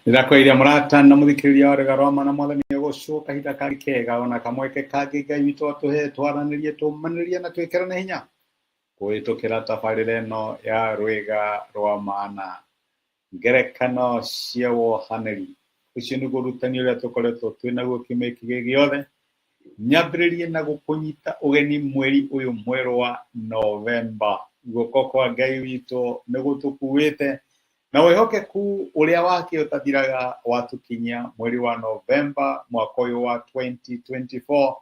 Ndĩrakwĩrire mũrata na mũthikĩrĩria wa Rwĩga rwa Ma na Mwathani agocwo kahinda kangĩ kega ona kamweke kangĩ Ngai witũ atũhe twaranĩrie tũmanĩrie na twĩkĩrane hinya kũhĩtũkĩra tabarĩra ĩno ya Rwĩga rwa Mana. Ngerekano cia wohanĩri. Ũcio nĩguo ũrutani ũrĩa tũkoretwo twĩ naguo kiumia gĩkĩ gĩothe. Nyambĩrĩrie na gũkũnyita ũgeni mweri ũyũ mwerũ wa Novemba. Guoko kwa Ngai witũ nĩ gũtũkuĩte na wĩhokeku ũrĩa wake ũtathiraga watũkinyia mweri wa Novemba mwaka ũyũ wa 2024,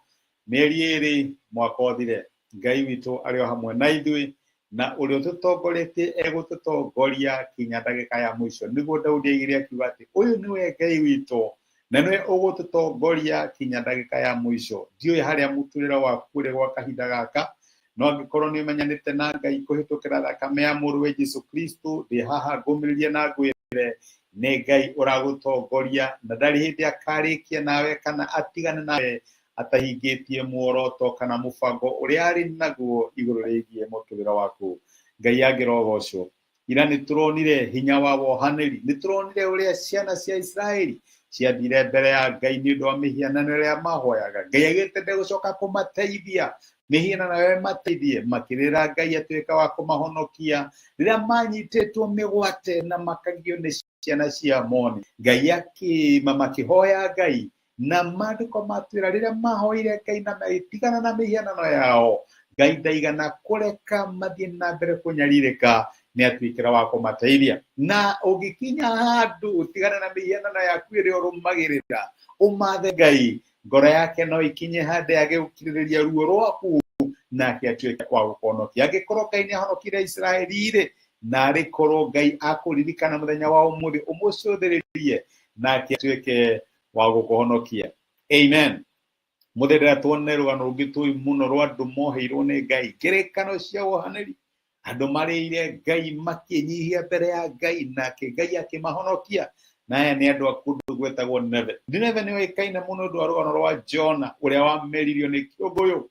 mĩeri ĩrĩ mwaka ũthire. Ngai witũ arĩ o hamwe na ithuĩ na ũrĩa ũtũtongoretie egũtũtongoria kinya ndagĩka ya mũico. Nĩguo Daudi aigire akiuga atĩ ũyũ nĩwe Ngai witũ na nĩwe ũgũtũtongoria kinya ndagĩka ya mũico. Ndiũĩ harĩa mũtũrĩre waku ũrĩ gwa kahinda gaka, no angĩkorwo nĩ ũmenyanĩte na Ngai kũhĩtũkĩra thakame ya mũrũwe Jesu Kristo, ndĩ haha ngũmĩrĩrie na ngwĩre nĩ Ngai ũragũtongoria na ndarĩ hĩndĩ akarĩkia nawe kana atigane nawe atahingĩtie muoroto kana mũbango ũrĩa arĩ naguo igũrũ rĩgiĩ mũtũrĩre waku. Ngai angĩrogocwo. Ira nĩ tũronire hinya wa wohanĩri, nĩ tũronire ũrĩa ciana cia Isiraeli ciathire mbere ya Ngai nĩ ũndũ wa mĩhianano ĩrĩa mahoyaga. Ngai agĩte ndegũcoka kũmateithia, mĩhianano ĩyo ĩmateithie, makĩrĩra Ngai atuĩka wa kũmahonokia rĩrĩa manyitĩtwo mĩgwate na makagio nĩ ciana cia Amoni. Ngai akĩma makĩhoya Ngai na maandĩko matwĩra rĩrĩa mahoire Ngai na magĩtigana na mĩhianano yao, Ngai ndaigana kũreka mathiĩ na mbere kũnyarirĩka, nĩ atuĩkĩra wa kũmateithia. Na ũngĩkinya handũ ũtigane na mĩhianano yaku ĩrĩa ũrũmagĩrĩra, ũmathe Ngai, ngoro yake no ikinye handũ yage gũkirĩrĩria ruo rwaku nake atuĩke wa gũkũhonokia. Angĩkorwo Ngai nĩ ahonokire Isiraeli rĩ, narĩ korwo Ngai akũririkana mũthenya wa ũmũthĩ ũmũcũthĩrĩrie nake atuĩke wa gũkũhonokia. Amen. Mũthenya tuone rũgano rũngĩ tũĩ mũno rwa andũ moheirwo nĩ Ngai, ngerekano cia wohanĩri, andũ marĩire Ngai makĩnyihia mbere ya Ngai nake Ngai akĩmahonokia. Na aya nĩ andũ a kũndũ gwetagwo Nineve. Nineve nĩ yoĩkaine mũno ũndũ wa rũgano rwa Jona ũrĩa wameririo nĩ kĩũngũyũ.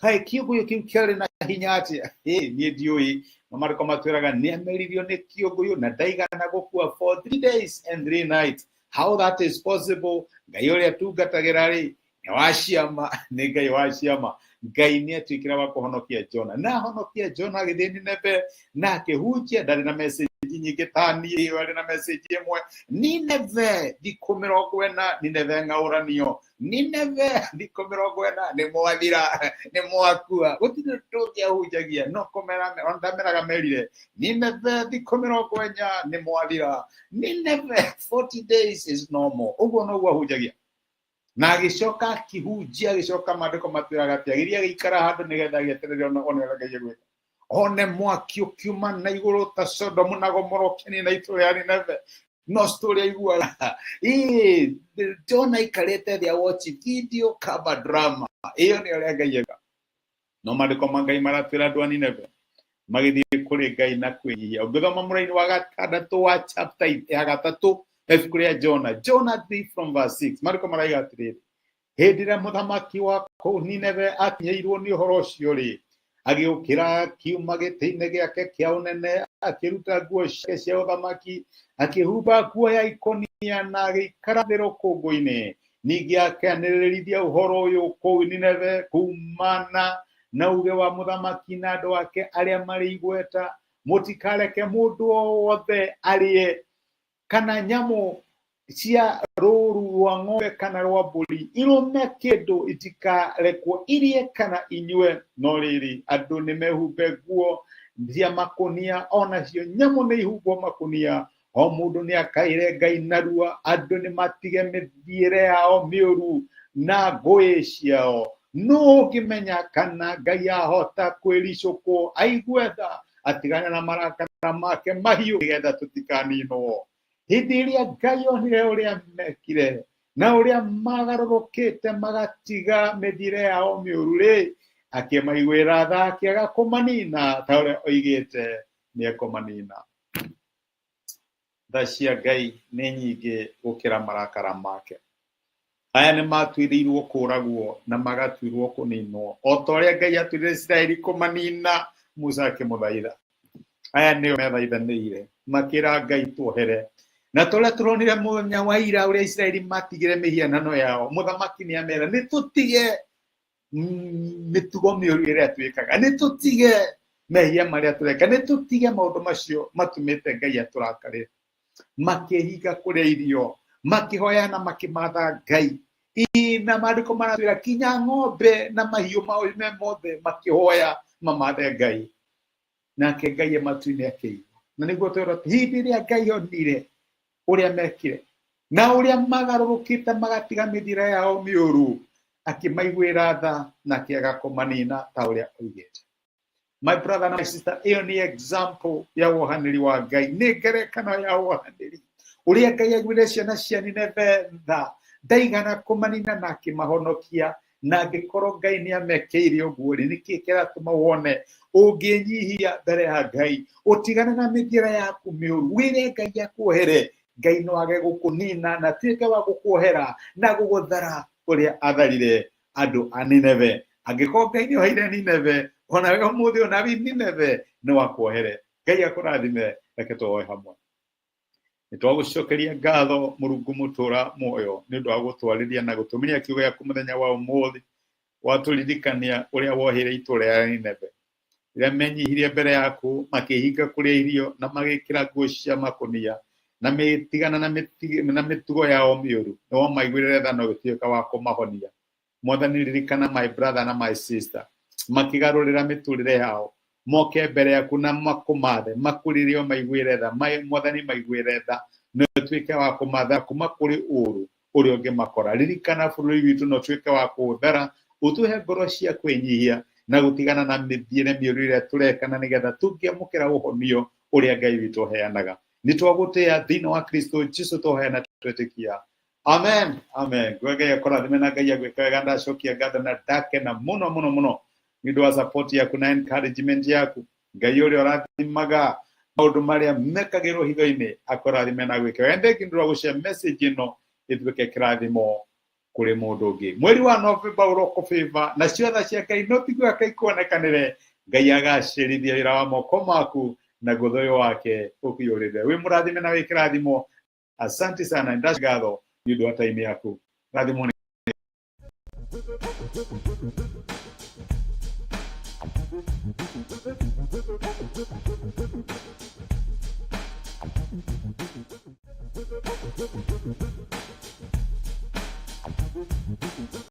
Kaĩ kĩũngũyũ kĩu kĩarĩ na hinya atĩa? Ĩ, niĩ ndiũĩ. No maandĩko matwĩraga nĩ ameririo nĩ kĩũngũyũ na ndaigana gũkua for 3 days and 3 nights. How that is possible? Ngai ũrĩa tungatagĩra rĩ, nĩ wa ciama, nĩ Ngai wa ciama. Ngai nĩ atuĩkire wa kũhonokia Jona. Na ahonokia Jona agĩthiĩ Nineve na akĩhunjia, ndarĩ na message nyingĩ ta niĩ, ĩyo arĩ na message ĩmwe. Nineve thikũ 40, Nineve ng'aũranio. Nineve thikũ 40, nĩ mwathira, nĩ mwakua. Gũtirĩ ũndũ ũngĩ ahunjagia, no kũmera, ona ndameraga merire. Nineve thikũ 40, nĩ mwathira. Nineve 40 days is normal. Ũguo noguo ahunjagia. Na agĩcoka akĩhunjia, agĩcoka maandĩko matwĩraga atĩ agĩthiĩ agĩikara handũ nĩgetha agĩeterere one ũrĩa Ngai egwĩka. One mwaki ũkiuma na igũrũ ta Sodomu na Gomora ũkĩnina itũũra rĩa Nineve. No story aiguaga. Ĩĩ, Jona aikarĩte thĩ awatch video cover drama. Ĩyo nĩ ũrĩa Ngai ekaga. No maandĩko ma Ngai maratwĩra andũ a Nineve magĩthiĩ kũrĩ Ngai na kwĩnyihia. Ũngĩthoma mũraini wa gatandatũ wa chapter ya gatatũ ya ibuku rĩa Jona, Jona 3 from verse 6, maandĩko maraiga atĩrĩrĩ, hĩndĩ ĩrĩa mũthamaki wa kũu Nineve akinyĩirwo nĩ ũhoro ũcio rĩ, agĩũkĩra akiuma gĩtĩ-inĩ gĩake kĩa ũnene, akĩruta nguo ciake cia ũthamaki, akĩhumba nguo ya ikũnia na agĩikara thĩ rũkũngũ-inĩ. Ningĩ akĩanĩrĩrithia ũhoro ũyũ kũu Nineve kuumana na uge wa mũthamaki na andũ ake arĩa marĩ igweta, mũtikareke mũndũ o wothe arĩe kana nyamũ cia rũũru rwa ng'ombe kana rwa mbũri irũme kĩndũ, itikarekwo irie kana inyue. No rĩrĩ, andũ nĩmehumbe nguo cia makũnia, o nacio nyamũ nĩ ihumbwo makũnia. O mũndũ nĩ akaĩre Ngai narua, andũ nĩ matige mĩthiĩre yao mĩũru na ngũĩ ciao. Nũ ũngĩmenya kana Ngai ahota kwĩricũkwo aigue tha, atigane na marakara make mahiũ, nĩgetha tũtikaninwo. Hĩndĩ ĩrĩa Ngai onire ũrĩa mekire na ũrĩa magarũrũkĩte magatiga mĩthiĩre yao mĩũru rĩ, akĩmaiguĩra tha, akĩaga kũmanina ta ũrĩa oigĩte nĩekũmanina. Tha cia Ngai nĩ nyingĩ gũkĩra marakara make. Aya nĩ matuĩrĩirwo kũũragwo na magatuĩrwo kũninwo, o ta ũrĩa Ngai atuĩrĩire Isiraeli kũmanina, Musa akĩmũthaitha. Aya nĩo methaithanĩire, makĩra Ngai tuohere. Na ta ũrĩa tũronire mũthenya wa ira ũrĩa Isiraeli matigire mĩhianano yao, mũthamaki nĩ amera nĩ tũtige mĩtugo mĩũru ĩrĩa twĩkaga, nĩ tũtige mehia marĩa tũreka, nĩ tũtige maũndũ macio matũmĩte Ngai atũrakarĩre. Makĩhinga kũrĩa irio, makĩhoya na makĩmatha Ngai. Na maandĩko maratwĩra kinya ng'ombe na mahiũ mao me mothe makĩhoya mamathe Ngai, nake Ngai e matu-inĩ akĩigua. Na nĩguo twĩrwo atĩ hĩndĩ ĩrĩa Ngai onire ũrĩa mekire na ũrĩa magarũrũkĩte magatiga mĩthiĩre yao mĩũru, akĩmaiguĩra tha na akĩaga kũmanina ta ũrĩa oigĩte. My brother na my sister, ĩyo nĩ example ya wohanĩri wa Ngai, nĩ ngerekano ya wohanĩri ũrĩa Ngai aiguĩre ciana cia Nineve tha, ndaigana kũmanina na akĩmahonokia. Na angĩkorwo Ngai nĩ amekĩire ũguo rĩ, nĩkĩĩ kĩratũma wone ũngĩnyihia mbere ya Ngai, ũtigane na mĩthiĩre yaku mĩũru, wĩre Ngai akuohere, Ngai no age gũkũnina na atuĩke wa gũkuohera na gũgũthara ũrĩa atharire andũ a Nineve. Angĩkorwo Ngai nĩ oheire Nineve, ona we ũmũthĩ ona wĩ Nineve no akuohere. Ngai akũrathime, reke tũhoe hamwe. Nĩ twagũcokeria ngatho Mũrungu mũtũra muoyo nĩ ũndũ wa gũtwarĩria na gũtũmĩria kiugo gĩaku mũthenya wa ũmũthĩ, watũririkania ũrĩa woheire itũũra rĩa Nineve. Rĩrĩa menyihirie mbere yaku, makĩhinga kũrĩa irio na magĩkĩra nguo cia makũnia na mĩtigana na mĩtugo yao mĩũru, nĩ wamaiguĩrĩre tha na ũgĩtuĩka wa kũmahonia. Mwathani, ririkana my brother na my sister, makĩgarũrĩra mĩtũrĩre yao, moke mbere yaku na makũmathe, makũrĩre ũmaiguĩre tha. Mwathani, maiguĩre tha na ũtuĩke wa kũmatha kuma kũrĩ ũũru ũrĩa ũngĩmakora. Ririkana bũrũri witũ na ũtuĩke wa kũũthara, ũtũhe ngoro cia kwĩnyihia na gũtigana na mĩthiĩre mĩũru ĩrĩa tũreka, na nĩgetha tũngĩamũkĩra ũhonio ũrĩa Ngai witũ ũheanaga. Nĩ twagũtĩĩa thĩinĩ wa Kristo Jesu tũheana twetĩkia. Amen. Amen. Ngwe Ngai akũrathime na Ngai agwĩke wega. Ndacokia ngatho na ndakena mũno mũno mũno nĩ ũndũ wa support yaku na encouragement yaku. Ngai ũrĩa ũrathimaga maũndũ marĩa mekagĩrwo hitho-inĩ akũrathime na agwĩke wega. Thengi nĩ ũndũ wa gũshare message ĩno ĩtuĩke kĩrathimo kũrĩ mũndũ ũngĩ. Mweri wa November ũrokũbĩba na ciothe cia Ngai no tiguo Ngai kuonekanĩre. Ngai agacĩrithia wĩra wa moko maku na thayũ wake ũkũiyũrĩre. Wĩ mũrathime na wĩ kĩrathimo. Asante sana, ndagatho nĩ ũndũ wa time yaku. Rathimwo.